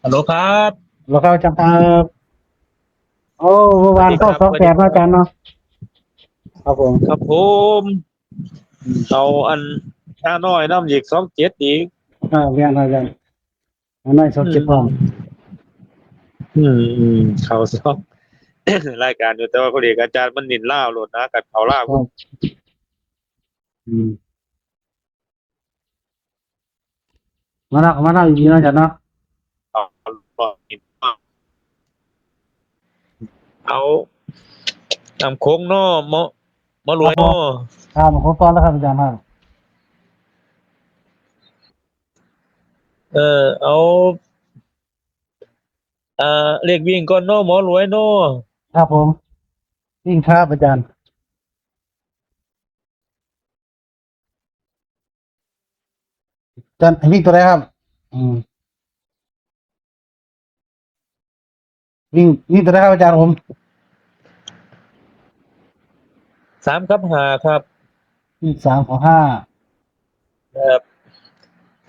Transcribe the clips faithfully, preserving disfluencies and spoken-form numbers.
ฮัลโหลครับ แล้วก็อาจารย์ครับ โอ้เมื่อวานเข้า สวัสดีครับ สองแปดเนาะอาจารย์เนาะ ครับผม ครับผมเอาอันห้าน้อยน้ำอีกสองเจ็ดอีก อ่าเรียนอาจารย์อันนั้นสองเจ็ดพร้อม อืมอืมเขาสอง รายการอยู่แต่ว่าพอดีอาจารย์มันนินล่าวโหลดนะกับเขาล่าว ครับ อืม มาแล้วมาแล้วอีกทีเนาะอาจารย์เนาะ เอาเอาเอานำโค้งเนาะหมอหมอรวยเนาะ ครับผมฟังแล้วครับอาจารย์ครับ เออเอาอ่าเลขวิ่งก่อนเนาะหมอรวยเนาะ ครับผมวิ่งครับอาจารย์ อาจารย์ให้วิ่งตัวไหนครับ อืม วิ่งวิ่งตัวไหนครับอาจารย์ผม สามกับห้าครับ วิ่งสามกับห้า ครับ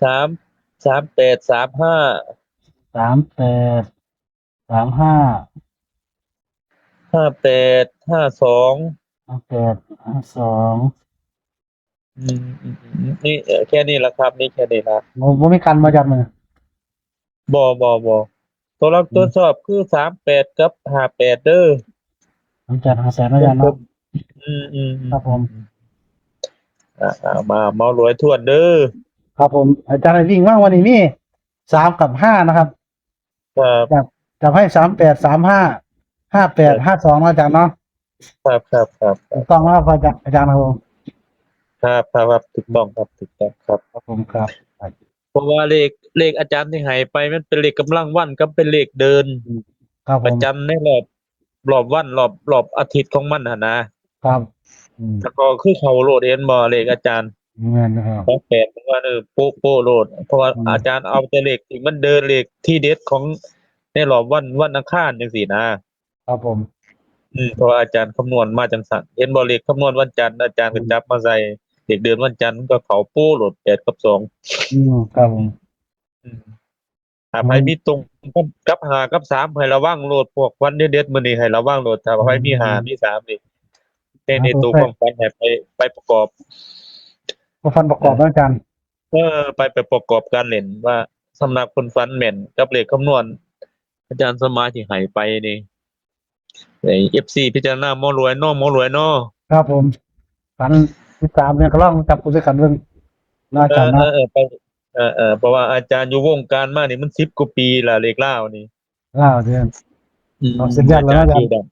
สามสามแปดสามห้า สามแปดสามห้า ห้าแปดห้าสอง ห้าแปดห้าสอง อืมอืมอืมนี่เอ่อแค่นี้ละครับ นี่แค่นี้ละ ผมผมไม่กันมาจากมือ บอบอบอตัวรับ อืม ตัวชอบคือสามแปดกับห้าแปดเด้อ หลังจากหาแสนอาจารย์เนาะ อืมอืมอื ครับผม อ่าอ่ามาเมารวยทวนเด้อ ครับผม อาจารย์ให้วิ่งว่างวันนี้มีสามกับห้านะครับ ครับ จับจับให้สามแปดสามห้าห้าแปดห้าสองอาจารย์เนาะ ครับครับครับ ถูกต้องแล้วครับอาจารย์อาจารย์ครับผม ครับครับครับถูกต้องครับถูกต้องครับ ครับผมครับ เพราะว่าเลขเลขอาจารย์ที่ให้ไปมันเป็นเลขกำลังวันกับเป็นเลขเดิน ครับผ ประ ม จำในรอบรอบวันรอบรอบอาทิตย์ของมันหั่นนะครับ อืม แล้วก็คือเขาโลดเห็นบ่เลขอาจารย์ เงินนะครับ สองแปดว่าเออโป๊ะโป๊ะโลด เพราะว่า อืม อาจารย์เอาแต่เลขที่มันเดินเลขที่เด็ดของในรอบวันวันอังคารจังซี่นะ ครับผม อืมเพราะว่าอาจารย์คำนวณมาจังซั่นเห็นบ่เลขคำนวณวันจันทร์อาจารย์ก็จับมาใส่เลขเดินวันจันทร์มันก็เข้าโป๊ะโลดแปดกับสอง อืมครับผม อืมถ้าใครมีตรงกับห้ากับสามให้ระวังโลดพวกวันเด็ดๆมื้อนี้ให้ระวังโลดถ้าใครมีห้ามีสามนี่ในในตัวความฝันให้ไปไปประกอบ ก็ฟันประกอบแล้วอาจารย์ เออไปไปประกอบการเล่นว่าสำหรับคนฝันแม่นกับเลขคำนวณ อาจารย์สมหมายที่ให้ไปนี่ไอ้เอฟซีพิจารณาหมอรวยเนาะหมอรวยเนาะ ครับผมฝันที่สามเนี่ยก็ลองจับคู่ด้วยกันเรื่องนะอา เอ จาร อ ย์ เอ นะ อเออไปเออเออเพราะว่าอาจารย์อยู่วงการมานี่มันสิบกว่าปีละเลขลาวนี่ ล่าวเดือน อืม เอาเส้นเลือดแล้วนะอาจารย์ อยู่ดัง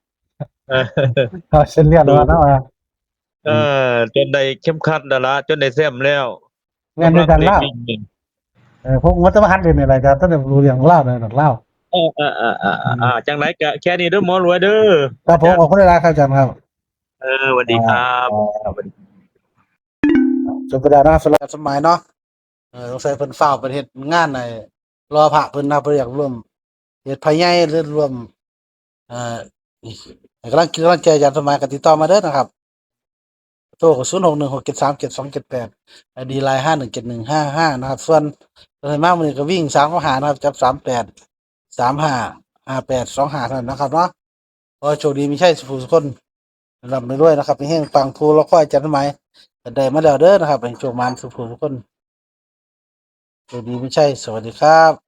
เออ เอาเส้นเลือดแล้วนะ เออจนได้เข็มขัดแล้วละจนได้แชมป์แล้ว แม่นด้วยกันล่าว สำหรับเลขวิ่งนี่ เออผมว่าจะมาหันเรียนอะไรครับตั้งแต่รู้เรื่องล่าวเลยหนักล่าว เออเออเออเออเอออ่าจังไรก็แค่นี้เด้อหมอรวยเด้อ ครับผมขอบคุณหลายๆครับอาจารย์ครับ เออสวัสดีครับ อ่า จบไปแล้วนะสำหรับสมัยเนาะ เออสงสัยเพิ่นฟ้าวไปเฮ็ดงานในรอพระเพิ่นนะเพิ่นอยากร่วมเฮ็ดพระใหญ่หรือร่วม เอ่อให้กำลังกินกำลังใจอาจารย์สมัยก็ติดต่อมาเด้อนะครับ โทรก็ศูนย์หกหนึ่งหกเจ็ดสามเจ็ดสองเจ็ดแปด ไอดีไลน์ห้าหนึ่งเจ็ดหนึ่งห้าห้านะครับ ส่วนเพิ่นให้มามื้อนี้ก็วิ่งสามกับห้านะครับ จับสามแปด สามห้า ห้าแปด สองห้าเท่านั้นนะครับเนาะ ขอให้โชคดีมีชัยสุขสุขคนร่ำรวยนะครับมีเฮงปังผู้รอคอยอาจารย์สมัยก็ได้มาแล้วเด้อนะครับให้โชคหมานสุขสุขคนโชคดีมีชัยสวัสดีครับ